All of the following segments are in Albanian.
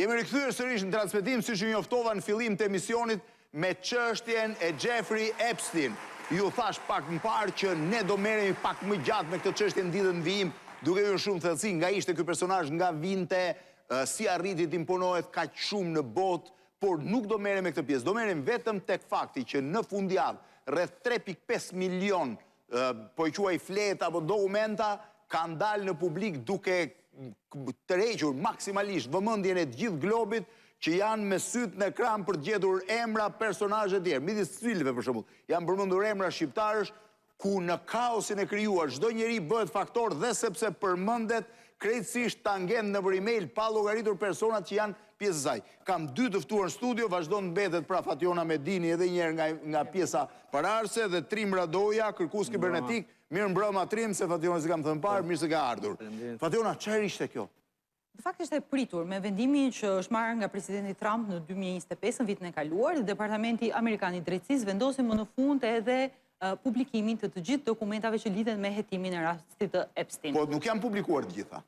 Jemi rikthyer sërish në transmetim siç ju njoftova në fillim të emisionit me çështjen e Jeffrey Epstein. Ju thashë pak më parë që ne do merremi pak më gjatë me këtë çështje në ditët në vijim, duke hyrë shumë thellësi nga ishte ky personazh, nga vinte, si arriti të imponohet kaq shumë në botë, por nuk do merrem me këtë pjesë, do merrem vetëm tek fakti që në fundjavë rreth 3.5 milion po i quaj fletë apo dokumenta kanë dalë në publik duke tërhequr maksimalisht vëmendjen e të gjithë globit që janë me sytë në ekran për të gjetur emra, personazhe të tjerë. Midis të cilëve për shembull, janë përmendur emra shqiptarësh ku në kaosin e krijuar çdo njeri bëhet faktor dhe sepse përmendet krejtësisht tangent nëpër email pa llogaritur personat që janë pjesë e saj. Kam dy të ftuar në studio, vazhdon të mbetet pra Fatjona Medini edhe një herë nga nga pjesa paraardhëse dhe Trim Radoja, kërkues kibernetik. Mirëmbrëma Trim, se Fatjona s'i kam thënë parë, mirë se ke ardhur. Fatjona, çfarë ishte kjo? Në fakt ishte e pritur me vendimin që është marrë nga presidenti Trump në 2025, në vitin e kaluar, dhe Departamenti Amerikan i Drejtësisë vendosi më në fund edhe publikimin të të gjithë dokumentave që lidhen me hetimin e rastit të Epstein. Po nuk janë publikuar të gjitha.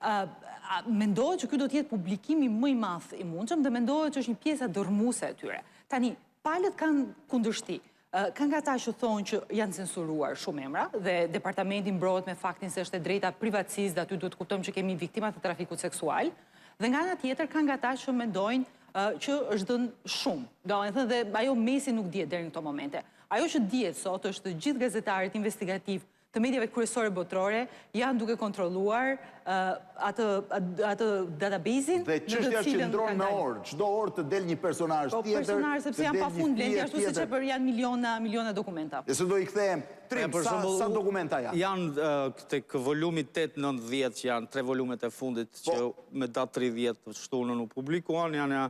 Mendohet që ky do të jetë publikimi më i madh i mundshëm dhe mendohet që është një pjesa dërrmuese e tyre. Tani, palët kanë kundërshti. Ka nga ata që thonë që janë censuruar shumë emra dhe departamenti mbrohet me faktin se është e drejta privatësisë dhe aty duhet të kuptojmë që kemi viktima të trafikut seksual. Dhe nga ana tjetër ka nga ata që mendojnë që është dhënë shumë. Domethënë dhe ajo mesi nuk dihet deri në këto momente. Ajo që dihet sot është të gjithë gazetarët investigativë të mediave kryesore botërore janë duke kontrolluar atë atë database-in Dhe çështja është që ndron me orë, çdo orë të del një personazh po, tjetër, personazh sepse janë pafund Blendi ashtu siç e për janë miliona miliona dokumenta. Dhe se do i kthehem, Trim, sa sa dokumenta janë? Janë tek volumi 8, 9, 10 që janë tre volumet e fundit që po. me datë 30 të shtunën u publikuan, janë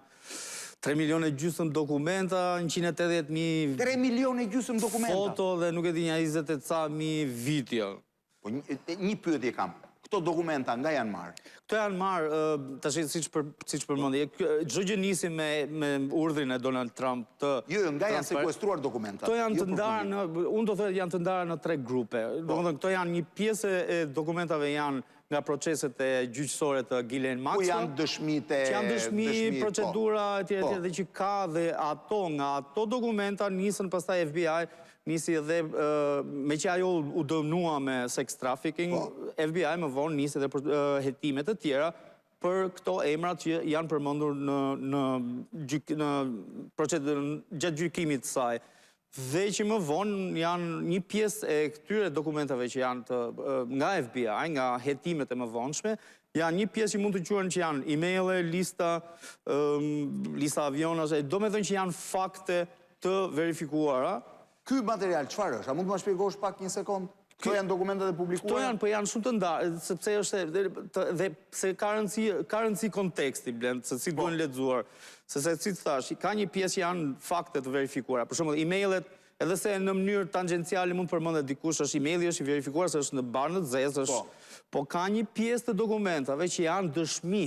3 milionë e gjysëm dokumenta, 180.000... 3 milionë e gjysëm dokumenta? Foto dhe nuk e di nja 20 e ca mi video. Po një pyetje kam. Këto dokumenta nga janë marrë? Këto janë marrë, tash siç për siç përmendi, çdo gjë nisi me me urdhrin e Donald Trump të Jo, jo, nga janë sekuestruar dokumentat. Këto janë jo të ndara në, unë do thoja janë të ndara në tre grupe. Po. Domethënë këto janë një pjesë e dokumentave janë nga proceset e gjyqësore të Ghislaine Maxwell. Ku janë dëshmitë e Që janë dëshmi, po. procedura etj etj po. dhe që ka dhe ato nga ato dokumenta nisën pastaj FBI nisi edhe meqë ajo u dënua me sex trafficking, po. FBI më vonë nisi edhe për hetime të tjera për këto emrat që janë përmendur në në gjyk, në procedurën gjatë gjykimit të saj. Dhe që më vonë janë një pjesë e këtyre dokumentave që janë të, nga FBI, nga hetimet e mëvonshme, janë një pjesë që mund të quhen që janë emaile, lista, lista avionash, domethënë që janë fakte të verifikuara. Ky material çfarë është? A mund të ma shpjegosh pak një sekond? Këto janë dokumentet e publikuara? Këto janë, po janë shumë të ndarë, sepse është dhe pse ka rëndësi, ka rëndësi konteksti, Blend, se si po. duhen lexuar. Se se si të thashë, ka një pjesë që janë fakte të verifikuara. Për shembull, emailet, edhe se në mënyrë tangenciale mund të përmendet dikush, është emaili është i verifikuar se është në bar në të zezë, është po. po ka një pjesë të dokumentave që janë dëshmi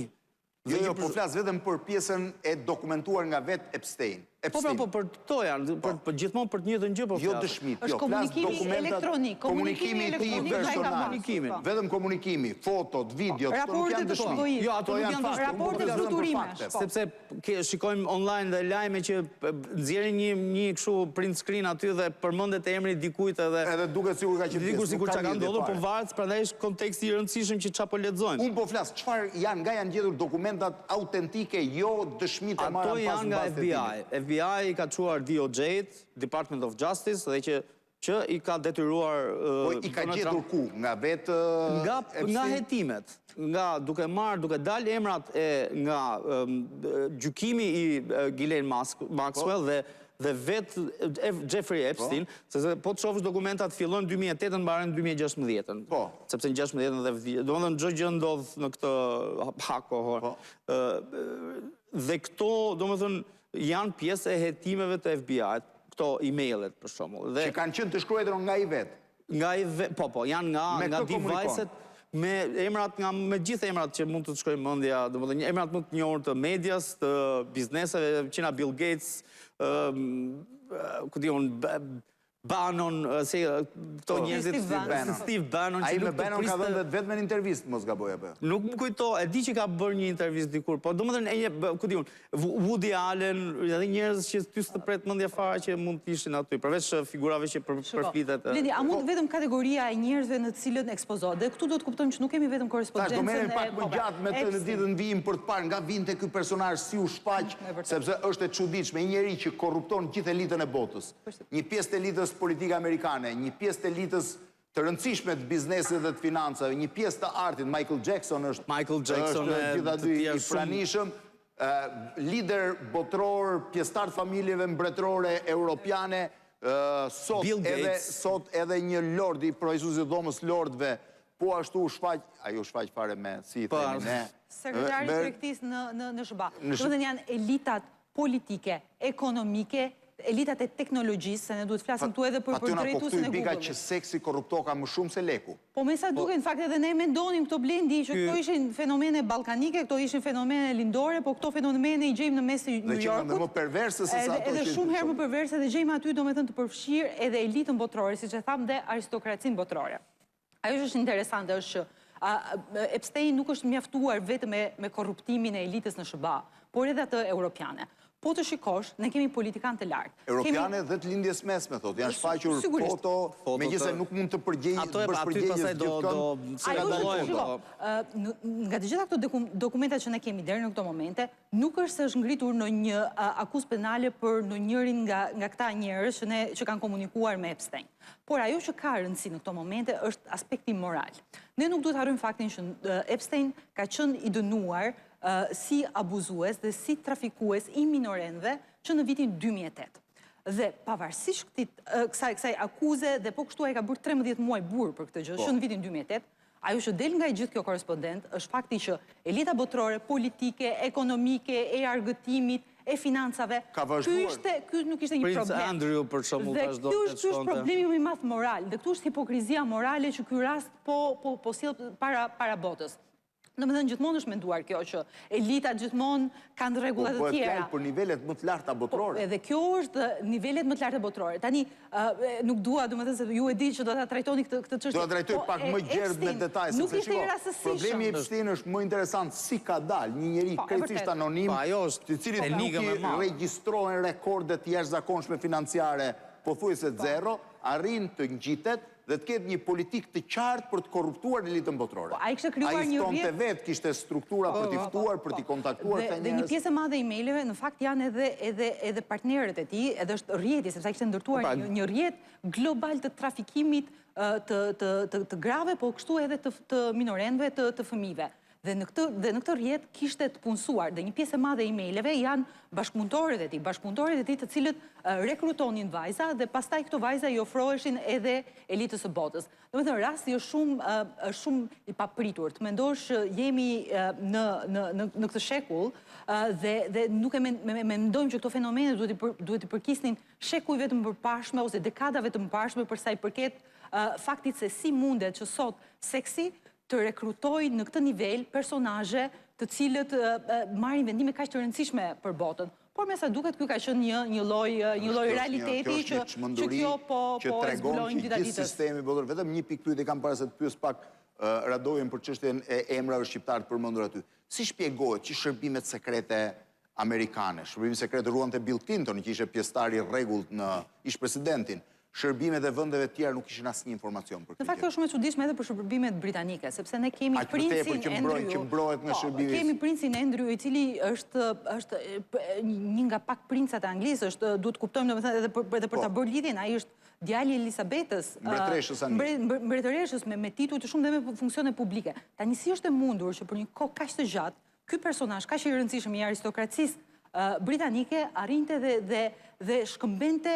Jo, jo, po flas vetëm për pjesën e dokumentuar nga vetë Epstein. Po, pra, po, për këto janë, për, po. gjithmonë për të njëjtën gjë po jo flas. Jo dëshmitë, jo, flas dokumentat, elektronik, komunikimi i tij personal. Po. Vetëm komunikimi, fotot, videot, këto nuk janë dëshmi. Jo, ato nuk janë dëshmi. Raporte fluturimesh. Po. Sepse ke, shikojmë online dhe lajme që nxjerrin një një kështu print screen aty dhe përmendet emri i dikujt edhe Edhe duket sikur ka qenë pjesë, sikur çka ka ndodhur, po varet, prandaj është konteksti i rëndësishëm që ça po lexojmë. Unë po flas, çfarë janë, nga janë gjetur dokumentat autentike, jo dëshmitë e marra në pas në bazë të hetimit. Ato janë nga FBI. FBI i ka çuar DOJ-t, Department of Justice, dhe që që i ka detyruar Po i ka gjetur ku? Nga vetë Nga nga hetimet, nga duke marrë, duke dalë emrat e nga gjykimi i Ghislaine Maxwell dhe dhe vetë Jeffrey Epstein, sepse po të shohësh dokumentat fillojnë 2008-ën mbarojnë 2016-ën. Po. Sepse në 16-ën dhe vdi, domethënë çdo gjë ndodh në këtë hak kohor. Po. Dhe këto, domethënë janë pjesë e hetimeve të FBI-t, këto emailet për shembull. Dhe që kanë qenë të shkruajtura nga ai vetë. Nga ai vetë, po po, janë nga nga device-et me emrat nga me gjithë emrat që mund të të shkojë mendja, domethënë emrat më të njohur të medias, të bizneseve, që nga Bill Gates, ë ku di unë. Bannon, si këto po, njerëzit Steve Bannon. Steve Bannon që nuk Bannon ka dhënë të vetmen intervistë, mos gaboj apo jo. Nuk më kujto, e di që ka bërë një intervistë dikur, po domethënë e një, ku di unë, Woody Allen, edhe njerëz që ty s'të pret mendja fare që mund të ishin aty, përveç figurave që për, përflitet. Blendi, a mund po. vetëm kategoria e njerëzve në të cilën ekspozohet? Dhe këtu do të kuptojmë që nuk kemi vetëm korrespondencën e... Tash do merremi pak më po, gjatë me të në ditët në vijim për të parë nga vinte ky personazh si u shfaq, sepse është e çuditshme, një njeri që korrupton gjithë elitën e botës. Një pjesë të elitës politike amerikane, një pjesë të elitës të rëndësishme të biznesit dhe të financave, një pjesë të artit, Michael Jackson është Michael Jackson është gjithaty i pranishëm, lider botëror, pjesëtar të familjeve mbretërore europiane, sot edhe sot edhe një lord i përfaqësues i dhomës lordëve, po ashtu u shfaq, ai u shfaq fare me si i po, themi ne. Sekretari i tregtisë në në në SHBA. Domethënë janë elitat politike, ekonomike, elitat e teknologjisë, se ne duhet të flasim këtu edhe për për po drejtuesin e Google-it. që seksi korruptoka më shumë se leku. Po me sa po. duket, në fakt edhe ne mendonim këto Blendi, që këto ishin fenomene ballkanike, këto ishin fenomene lindore, po këto fenomene i gjejmë në mes të New Yorkut. Dhe që më perverse se sa ato që... Edhe shumë herë më perverse dhe gjejmë aty domethënë të përfshirë edhe elitën botërore, siç e thamë dhe aristokracinë botërore. Ajo që është interesante është që Epstein nuk është mjaftuar vetëm me, me korruptimin e elitës në SHBA, por edhe atë europiane. Po të shikosh, ne kemi politikanë të lartë. Europiane dhe të lindjes mesme, thotë, janë shfaqur foto, megjithëse nuk mund të përgjegj, të bësh përgjegjës gjithkënd, se ka dalë foto. Nga të gjitha këto dokumenta që ne kemi deri në këto momente, Nuk është se është ngritur ndonjë akuzë penale për ndonjërin nga nga këta njerëz që ne që kanë komunikuar me Epstein. Por ajo që ka rëndësi në këto momente është aspekti moral. Ne nuk duhet harrojmë faktin që Epstein ka qenë i dënuar si abuzues dhe si trafikues i minorenëve që në vitin 2008. Dhe pavarësisht këtij kësaj kësaj akuze dhe po kështu ai ka bërë 13 muaj burg për këtë gjë po. që në vitin 2008, Ajo që del nga e gjithë kjo korrespondencë është fakti që elita botërore, politike, ekonomike, e argëtimit, e financave, Ka vazhduar. ky ishte, ky nuk ishte një Prince problem. Andrew për shembull Dhe vazhdonte ky të është ky është shkonte. problemi më i madh moral dhe këtu është hipokrizia morale që ky rast po po po sjell para para botës. Domethënë gjithmonë është menduar kjo që elitat gjithmonë kanë rregulla po, të bëhet tjera. fjalë për nivelet më të larta Po, botërore. edhe kjo është nivelet më të larta botërore. Tani, nuk dua, domethënë se ju e di që do ta trajtoni këtë këtë çështje. Do ta trajtoj po, pak më gjerë me detaj, nuk ishte i rastësishëm. Problemi i Epstein është më interesant si ka dalë një njeri po, krejtësisht anonim, po, ajo është të cilit nuk i regjistrohen rekorde të jashtëzakonshme financiare, pothuajse zero, arrin të ngjitet dhe të ketë një politikë të qartë për të korruptuar elitën botërore. Po, ai kishte krijuar Ai një ftonte rrjet vetë, kishte struktura për t'i Po, po, ftuar, për t'i po. kontaktuar Dhe këta dhe një njerëz. pjesë e madhe e emaileve në fakt janë edhe edhe edhe partnerët e tij, edhe është rrjeti, sepse ai kishte ndërtuar Pra, një një rrjet global të trafikimit ë, të të të të grave, po kështu edhe të të minorenëve, të të fëmijëve. Dhe në këtë dhe në këtë rrjet kishte të punësuar dhe një pjesë e madhe e emaileve janë bashkëpunëtorët e tij, bashkëpunëtorët e tij të cilët rekrutonin vajza dhe pastaj këto vajza i ofroheshin edhe elitës së botës. Domethënë rasti është shumë është shumë i papritur. Të mendosh që jemi në në në në këtë shekull dhe dhe nuk e mendojmë që këto fenomene duhet t'i duhet t'i përkisnin shekujve të mëparshme ose dekadave të mëparshme për sa i përket faktit se si mundet që sot seksi të rekrutojë në këtë nivel personazhe të cilët marrin vendime kaq të rëndësishme për botën. Por me sa duket ky ka qenë një një lloj një lloj realiteti që që kjo po po e zbulojmë dita ditës. Sistemi botëror, vetëm një pikëpyetje kam para se të pyes pak Radojën për çështjen e emrave shqiptarë të përmendur aty. Si shpjegohet që shërbimet sekrete amerikane, shërbimin sekret ruante Bill Clinton, që ishte pjesëtar i rregullt në ish-presidentin, shërbimet e vendeve të tjera nuk kishin asnjë informacion për këtë gjë. Në fakt kjo është shumë e çuditshme edhe për shërbimet britanike, sepse ne kemi princin që Andrew, që mbrohet nga po, shërbimi. Kemi princin Andrew i cili është është një nga pak princat e Anglisë, është duhet të kuptojmë domethënë edhe për edhe për ta po. bërë lidhjen, ai është djali i Elisabetës, mbretëreshës Anglisë. Mbretëreshës me me tituj të shumtë dhe me funksione publike. Tani si është e mundur që për një kohë kaq të gjatë Ky personazh kaq i rëndësishëm i aristokracisë britanike arrinte dhe dhe dhe shkëmbente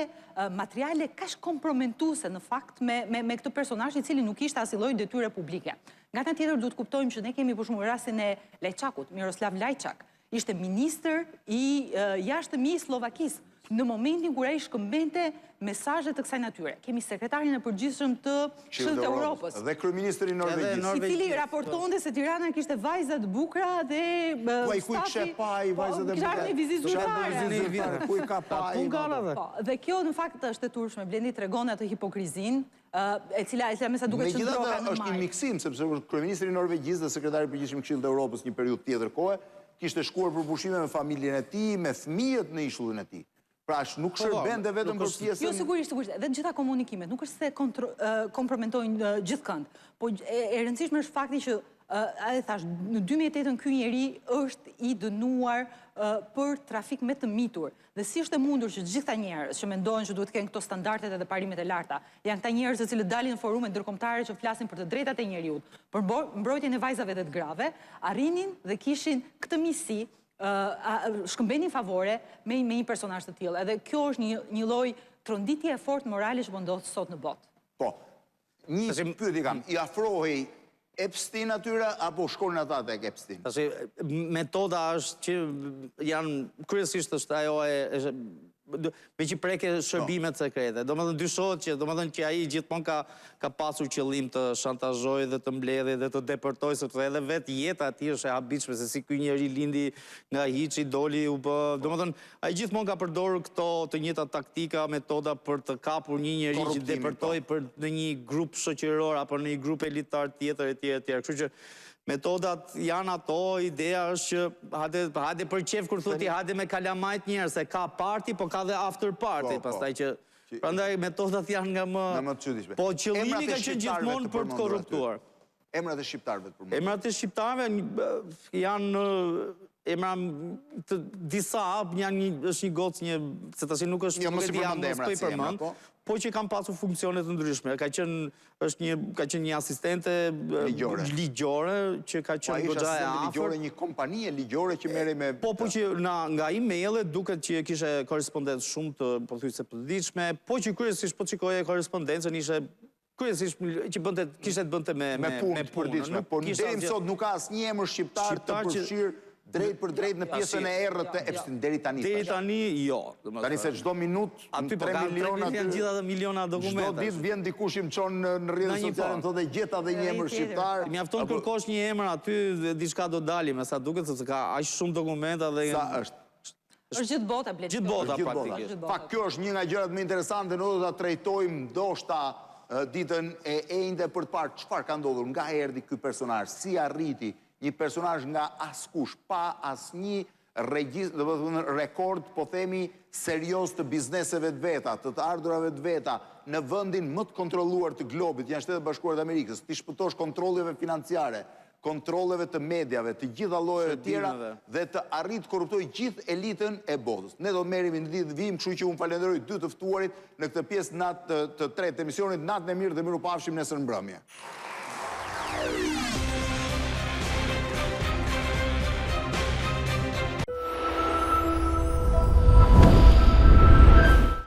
materiale kaq kompromentuese në fakt me me me këtë personazh i cili nuk kishte asnjë lloj detyre publike. Nga ana tjetër duhet të kuptojmë që ne kemi për shembull rastin e Lajçakut, Miroslav Lajçak, ishte ministër i jashtëm i Sllovakisë. Në momentin kur ai shkëmbente mesazhe të kësaj natyre. Kemi sekretarin e përgjithshëm të Këshillit të Europës. Dhe kryeministrin e Norvegjisë. I cili raportonte se Tirana kishte vajza të bukura dhe Po ai ku i kishte pa ai po, vajzat e bukura? Kishte ardhur në vizitë zyrtare. Ku i ka pa ai? Po, dhe kjo në fakt është e turpshme, Blendi tregon atë hipokrizinë, e cila e cila me sa duket qëndroka në majë. Megjithatë është një miksim, sepse kryeministri i Norvegjisë dhe sekretari i përgjithshëm i Këshillit të Europës një periudhë tjetër kohe, kishte shkuar për pushime me familjen e tij, me fëmijët në ishullin e tij. Pra është nuk po, po, shërbente vetëm për pjesën... Jo, sigurisht, sigurisht, edhe të gjitha komunikimet, nuk është se kompromentojnë gjithkënd, po e rëndësishme është fakti që e thashë, në 2008-ën ky njeri është i dënuar për trafik me të mitur. Dhe si është e mundur që gjithë këta njerëz që mendohen që duhet të kenë këto standardet edhe parimet e larta, janë këta njerëz të cilët dalin në forume ndërkombëtare që flasin për të drejtat e njeriut, për mbrojtjen e vajzave dhe të grave, arrinin dhe kishin këtë miqësi, shkëmbenin favore me me një personazh të tillë. Edhe kjo është një një lloj tronditje e fortë morale që po ndodh sot në botë. Po. Një pyetje kam, i afrohej Epstein atyre apo shkonin ata tek Epstein? Tashi metoda është që janë kryesisht është ajo e meqë preke shërbimet po. sekrete. Domethënë dyshohet që domethënë që ai gjithmonë ka ka pasur qëllim të shantazhojë dhe të mbledhë dhe të depërtojë sepse edhe vetë jeta e tij është e habitshme se si ky njeri lindi nga hiçi doli u bë, domethënë Ai gjithmonë ka përdorur këto të njëjtat taktika, metoda për të kapur një njeri që depërtoi po. për në një grup shoqëror apo në një grup elitar tjetër etj etj. Kështu që metodat janë ato, ideja është që hajde hajde për qejf kur thotë hajde me kalamajt njerëz, se ka party, po ka dhe after party, po, po. pastaj që Prandaj metodat janë nga më nga më të çuditshme. Po qëllimi ka qenë gjithmonë për të korruptuar. Emrat e shqiptarëve të përmendur. Emrat e shqiptarëve janë emra të disa, janë një është një gocë një se tash nuk është jo, nuk e di a mos po i përmend, po. po që kanë pasur funksione të ndryshme. Ka qenë është një ka qenë një asistente ligjore, ligjore që ka qenë po, goxha e afërt. Ligjore, një kompani ligjore që merrej me Po po që na nga e-mailet duket që kishte korrespondencë shumë të pothuajse përditshme, po që kryesisht po shikoje korrespondencën ishte Kryesisht që bënte kishte të bënte me me punë të përditshme, por deri më sot nuk ka asnjë emër shqiptar të përfshirë drejtpërdrejt në pjesën e errët të Epstein deri tani. Deri tani jo, domethënë. Tani se çdo minutë aty po ka 3 milionë janë gjithë ato miliona dokumenta. Çdo ditë vjen dikush i më çon në rrjetet sociale më thotë gjeta dhe një emër shqiptar. Mjafton të kërkosh një emër aty dhe diçka do dali, me sa duket sepse ka aq shumë dokumenta dhe Sa është? Është gjithë bota Blendi. Gjithë bota praktikisht. Fakt kjo është një nga gjërat më interesante, ne do ta trajtojmë ndoshta ditën e enjte për të parë çfarë ka ndodhur, nga erdhi ky personazh, si arriti një personazh nga askush, pa asnjë regjistër, domethënë rekord, po themi serioz të bizneseve të veta, të të ardhurave të veta, në vendin më të kontrolluar të globit, janë Shtetet e Bashkuara të Amerikës, t'i shpëtosh kontrolleve financiare, kontrolleve të mediave, të gjitha llojeve të tjera dhe të arrijë të korruptojë gjithë elitën e botës. Ne do të merremi në ditët në vijim, kështu që unë falenderoj dy të ftuarit në këtë pjesë natë të, të tretë të emisionit. Natën e mirë dhe mirupafshim nesër në mbrëmje.